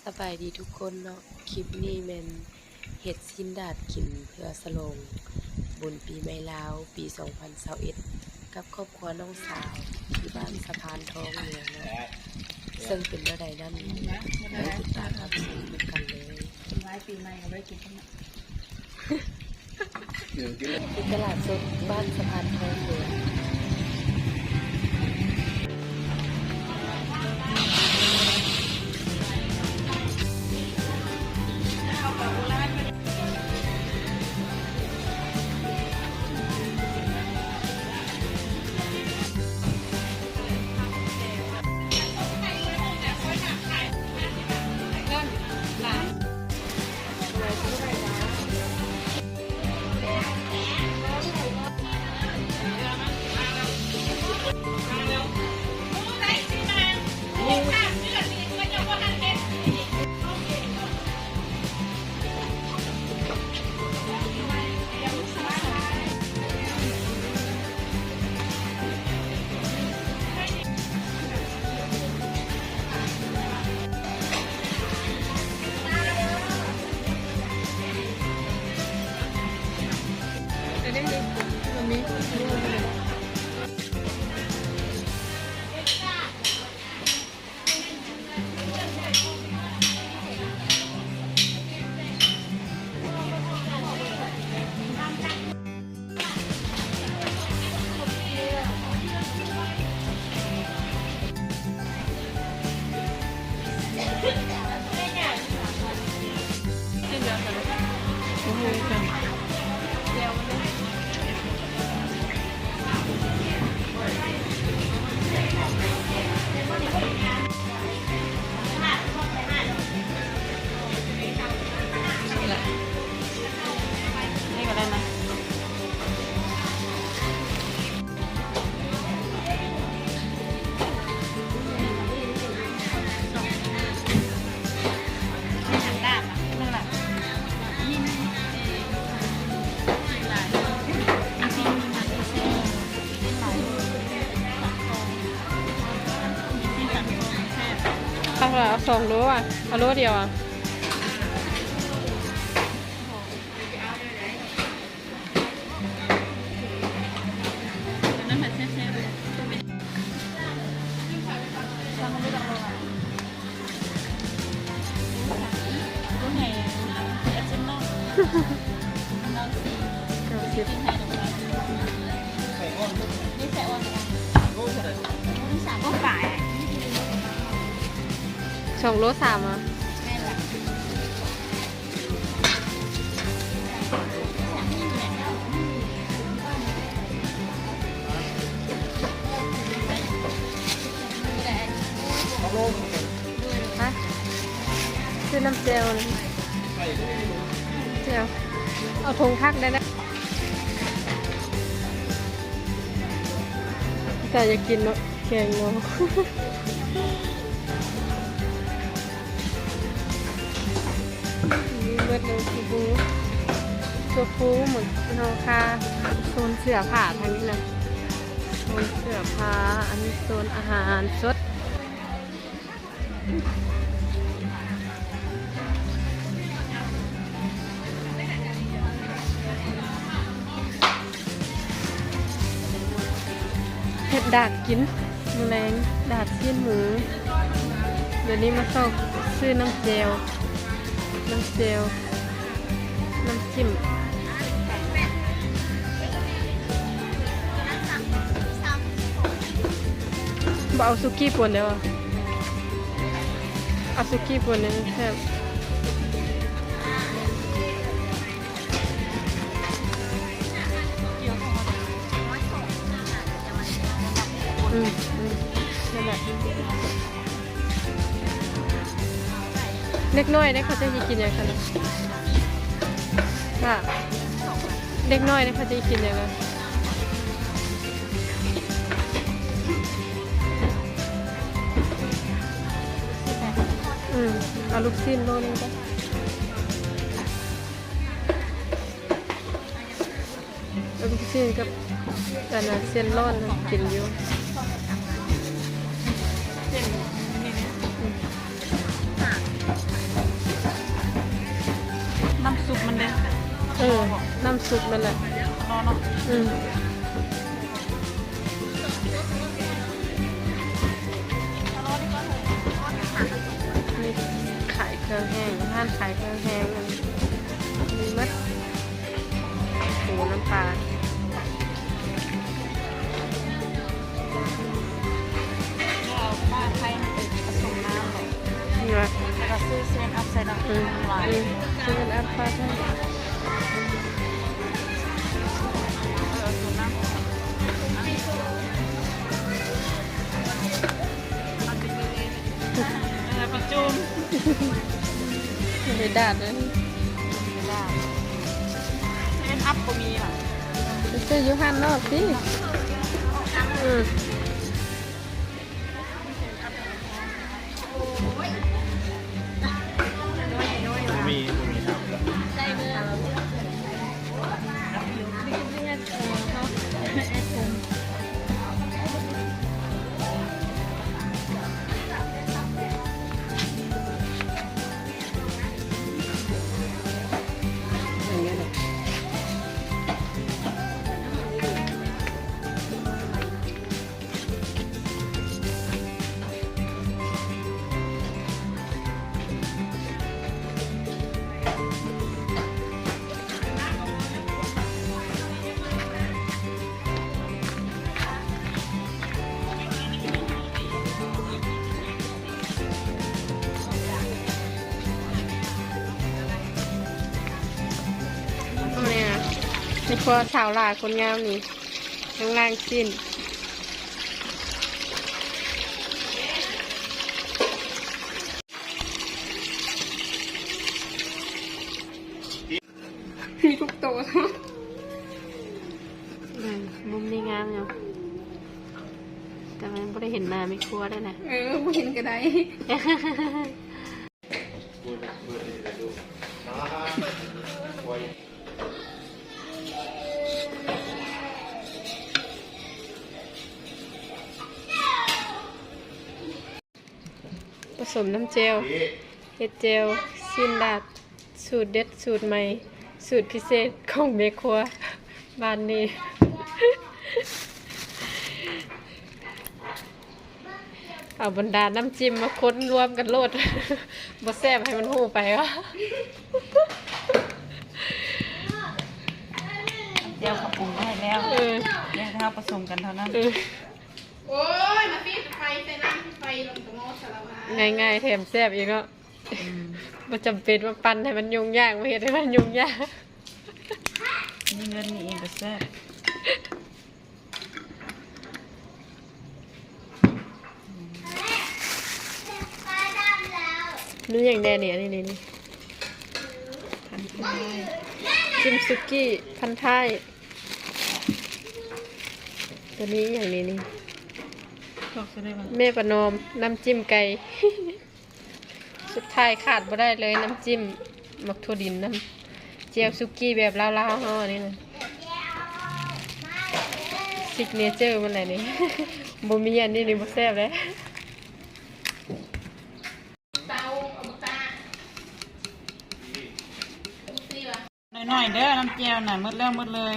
ສະບາຍດີທຸກຄົນເນາະ, ຄລິບນີ້ແມ່ນເຮັດຊີ້ນດາດກິນເພື່ອສະຫຼອງບຸນປີໃໝ່ລາວປີສອງພັນຊາວເອັດ ກັບຄອບຄົວນ້ອງສາວທີ່ບ້ານສະພານທອງເໜືອເນາະ, ເຊິ່ງເປັນແນວໃດນັ້ນ ໄປຕິດຕາມຮັບຊົມນຳກັນເລີຍ. ຫຼາຍປີໃໝ່ກໍບໍ່ໄດ້ກິນ. ຢູ່ຕະຫຼາດສົດບ້ານສະພານທອງເດີ. ເອົາສອງໂລອະ ເອົາໂລດຽວອະ. ສອງໂລສາມອະ. ຮະ? ຊື້ນ້ຳແຈ່ວ ແຈ່ວ ເອົາຖົງຜັກໄດ້ນະ. ຕາຢາກກິນເນາະ ແກງເນາະ. ມີເບິດເລີຍ ໂຊຟູ ໂຊຟູ ໝົດເຮົາຄ່າ. ໂຊນເສື້ອຜ້າທາງນີ້ນະ ໂຊນເສື້ອຜ້າ. ອັນນີ້ໂຊນອາຫານສົດ. ເຮັດດາດກິນ ມື້ແລງ ດາດຊີ້ນໝູ. ດຽວນີ້ມາຊອກຊື້ນ້ຳແຈ່ວ ນ້ຳແຈ່ວ ນ້ຳຈິ້ມ. ບໍ່ເອົາສຸກີ່ປົນໄດ້ບໍ່? ເອົາສຸກີ່ປົນນີ້ແຊບ. ອືມ ອືມ ນັ້ນແຫຼະ. ເດັກນ້ອຍເດ້ ເຂົາເຈົ້າຊິກິນຫຍັງຊັ້ນນະ? ວ່າ ເດັກນ້ອຍເດ້ ເຂົາເຈົ້າຊິກິນຫຍັງນະ? ອືມ ເອົາລູກຊີ້ນໂລໜຶ່ງກ່ອນ. ເອົາລູກຊີ້ນກັບອັນນັ້ນ ເສັ້ນຮ້ອນກິນຢູ່. ເສັ້ນນີ້ນະ ອືມ. ເອີ ນ້ຳຊຸບນັ້ນແຫຼະ ເນາະ ເນາະ ອືມ ມີຂາຍເຄື່ອງແຫ້ງ ຮ້ານຂາຍເຄື່ອງແຫ້ງ ມີໝົດ ໝູ ນ້ຳປາ. ເອົາປາໄທມາປະສົມນ້ຳເບາະ ນີ້ຫວາ ແລ້ວກໍຊື້ເຊເວັນອັບໃສ່ເນາະ ອືມ ຫຼາຍ ອືມ ເຊເວັນອັບປາໄທ ເອີ ເອົາໂຊນນ້ຳ ເອີ ປະຈຸມ ບໍ່ໄດ້ດາດເລີຍ ບໍ່ໄດ້ດາດ ເຊເວັນອັບບໍ່ມີຫວາ ໄປຊື້ຢູ່ຮ້ານນອກຕິ ອືມ. ມີ ມີ ນີ້ນະ ແມ່ຄົວສາວຫຼ້າຄົນງາມນີ້ ກຳລັງລ້າງຊີ້ນ ມີທຸກໂຕ. ເອີ ມຸມນີ້ງາມຢູ່ ແຕ່ວ່າບໍ່ໄດ້ເຫັນໜ້າແມ່ຄົວໄດ້ນະ. ເອີ ບໍ່ເຫັນກໍໄດ້. ປະສົມນ້ຳແຈ່ວ ເຮັດແຈ່ວຊີ້ນດາດ ສູດເດັດສູດໃໝ່ ສູດພິເສດຂອງແມ່ຄົວບ້ານນີ້. ເອົາບັນດານ້ຳຈິ້ມມາຄົນລວມກັນໂລດ ບໍ່ແຊບໃຫ້ມັນຮູ້ໄປວ່າ ແຈ່ວເຂົາປຸງໄວ້ໃຫ້ແລ້ວ ເອີ ແຕ່ເຮົາປະສົມກັນເທົ່ານັ້ນ ເອີ. ໂອ້ຍ ມາປີ້ໄຟໃສ່ນ້ຳ ໄຟລົງຕະໝໍ້ສາລະວາ ງ່າຍໆ ແຖມແຊບອີກເນາະ. ອືມ ບໍ່ຈຳເປັນວ່າປັ່ນໃຫ້ມັນຫຍຸ້ງຍາກ ບໍ່ເຮັດໃຫ້ມັນຫຍຸ້ງຍາກ ມີເງິນນີ້ເອງກໍແຊບ. ມີຫຍັງແດ່ນີ້? ອັນນີ້ ນີ້ ນີ້ ພັນທ້າຍ ຈິ້ມສຸກີ້ພັນທ້າຍ. ຕົວນີ້ອີຫຍັງນີ້? ນີ້ ແມ່ປະນອມ ນ້ຳຈິ້ມໄກ່. ສຸດທ້າຍຂາດບໍ່ໄດ້ເລີຍ ນ້ຳຈິ້ມໝາກຖົ່ວດິນນຳ ແຈ່ວສຸກີ້ແບບລາວໆເຮົາ ອັນນີ້ນະ ຊິກເນເຈີມັນແຫຼະນີ້. ບໍ່ມີອັນນີ້ນີ້ບໍ່ແຊບເລີຍ. ໜ້ອຍໆ ເດີ ນ້ຳແຈ່ວນະ ໝົດແລ້ວໝົດເລີຍ.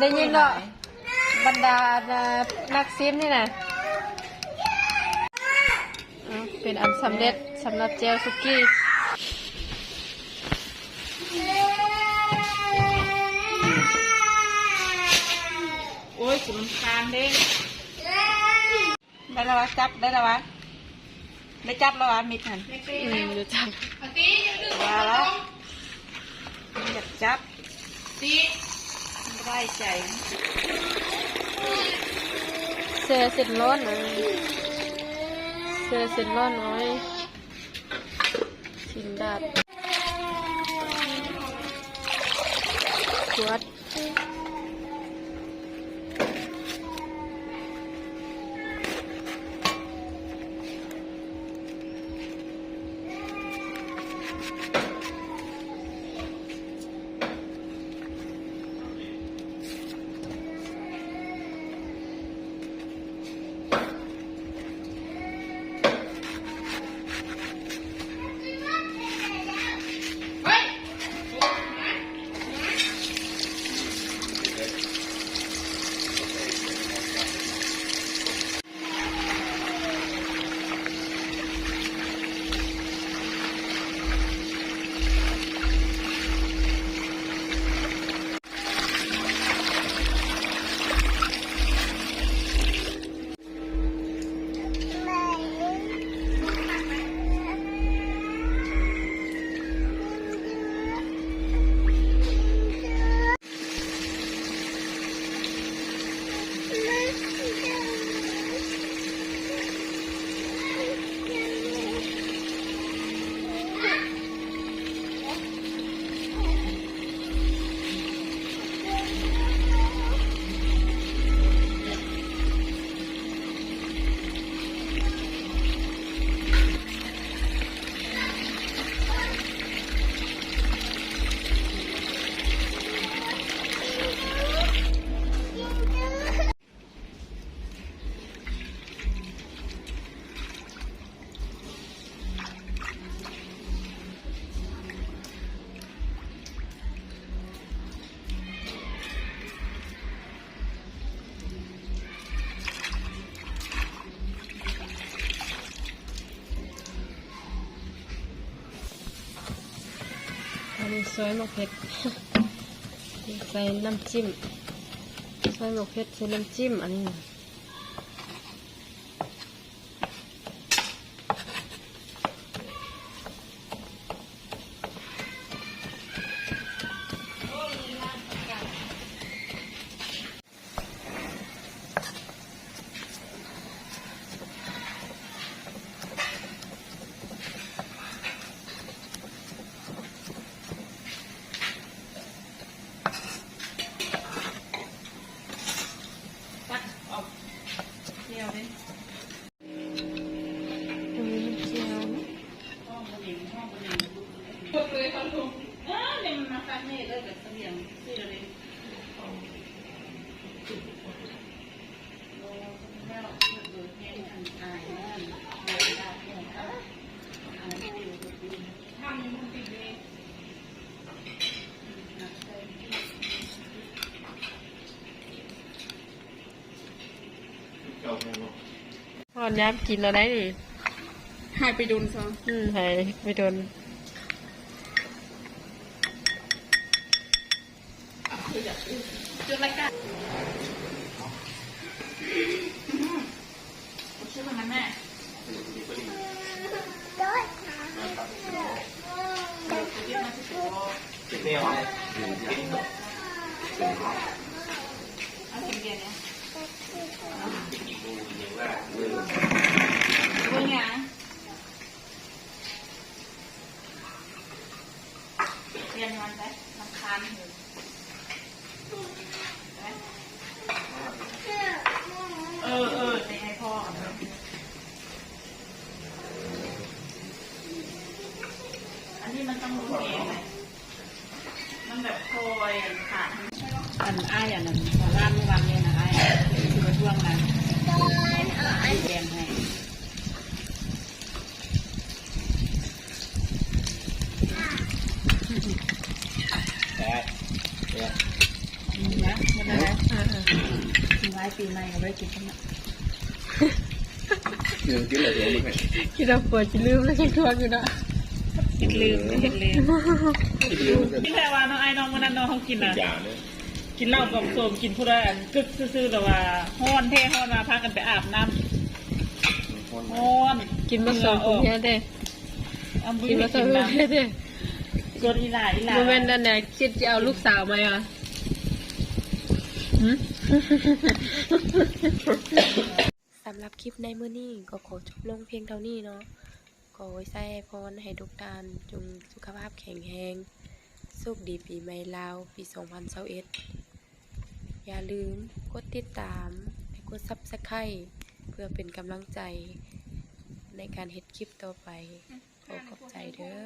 ໄດ້ຍິນເນາະ ບັນດາ ອັນ ນັກຊິມນີ້ນະ. ເອົາ ເປັນອັນສຳເລັດສຳລັບແຈ່ວສຸກີ້. ໂອ້ຍ ສຸລຳຄານເດ້. ໄດ້ລະວະ ຈັບໄດ້ລະວະ ໄດ້ຈັບລະວະ ມິດຫັ້ນ ອືມ ໄດ້ຈັບ ວ່າລະ ຢາກຈັບ ຕິ ໄດ້ໃຈ ແຊ່ເສັ້ນຮ້ອນ ເອີ ແຊ່ເສັ້ນຮ້ອນ ໂອ້ຍ ຊິນດາດ ກວດ. ຊອຍໝາກເຜັດ ໃສ່ນ້ຳຈິ້ມ ຊອຍໝາກເຜັດໃສ່ນ້ຳຈິ້ມ ອັນນີ້ນະ. ຕັກອອກແກ້ວເດ້. ຮອດຍາມກິນແລ້ວໄດ໋ນີ້. ຫາຍໄປດົນຊະ. ອືມ ຫາຍໄປດົນ. ຈຸດລາຍການ ອືມ ໂອເຄ ເບິ່ງນຳແມ່. ເບິ່ງຫຍັງ? ປ່ຽນມັນໄປ ລຳຄານຫື. ເອີ ເອີ ໃສ່ໃຫ້ພໍ່. ອັນນີ້ມັນຕ້ອງລົງແຮງໄດ໋ ມັນແບບຄ່ອຍຂາດ. ອັນອ້າຍອັນນັ້ນ ຮ້ານມື້ວານນີ້ນະ ອ້າຍຊິມາທວງນະ ແບ່ງໃຫ້. ແຊບ ເອີ ນະ ມັນນະ ເອີ ເອີ ຊິໄວ້ປີໃໝ່ກໍບໍ່ໄດ້ກິນນະ. ເອີ ກິນແລ້ວ ກິນແລ້ວ ຜົວຊິລືມແລ້ວ ຍັງທວງຢູ່ເນາະ. ຄິດລືມ ຄິດລືມ ຄິດລືມ. ກິນແທ້ວ່າເນາະ ອ້າຍນ້ອງ ມື້ນັ້ນເນາະ ເຮົາກິນນະ ກິນເຫຼົ້າກອງໂສມ ກິນຜູ້ໃດອັນກຶກຊື່ໆ ແລ້ວວ່າຮ້ອນແທ້ ຮ້ອນວ່າພາກັນໄປອາບນ້ຳ. ຮ້ອນ ກິນມາສອງຄົນແທ້ ກິນມາສອງຄົນແທ້. ບໍ່ແມ່ນອັນນັ້ນ ຄິດຈະເອົາລູກສາວມາຫວາ? ຫື? ສຳລັບຄລິບໃນມື້ນີ້ກໍຂໍຈົບລົງພຽງເທົ່ານີ້ເນາະ. ຂໍອວຍໄຊໃຫ້ພອນໃຫ້ທຸກທ່ານຈົ່ງສຸຂະພາບແຂງແຮງ, ໂຊກດີປີໃໝ່ລາວປີສອງພັນຊາວເອັດ. ຢ່າລືມກົດຕິດຕາມ ແລະ ກົດ Subscribe ເພື່ອເປັນກຳລັງໃຈໃນການເຮັດຄລິບຕໍ່ໄປ. ຂໍຂອບໃຈເດີ.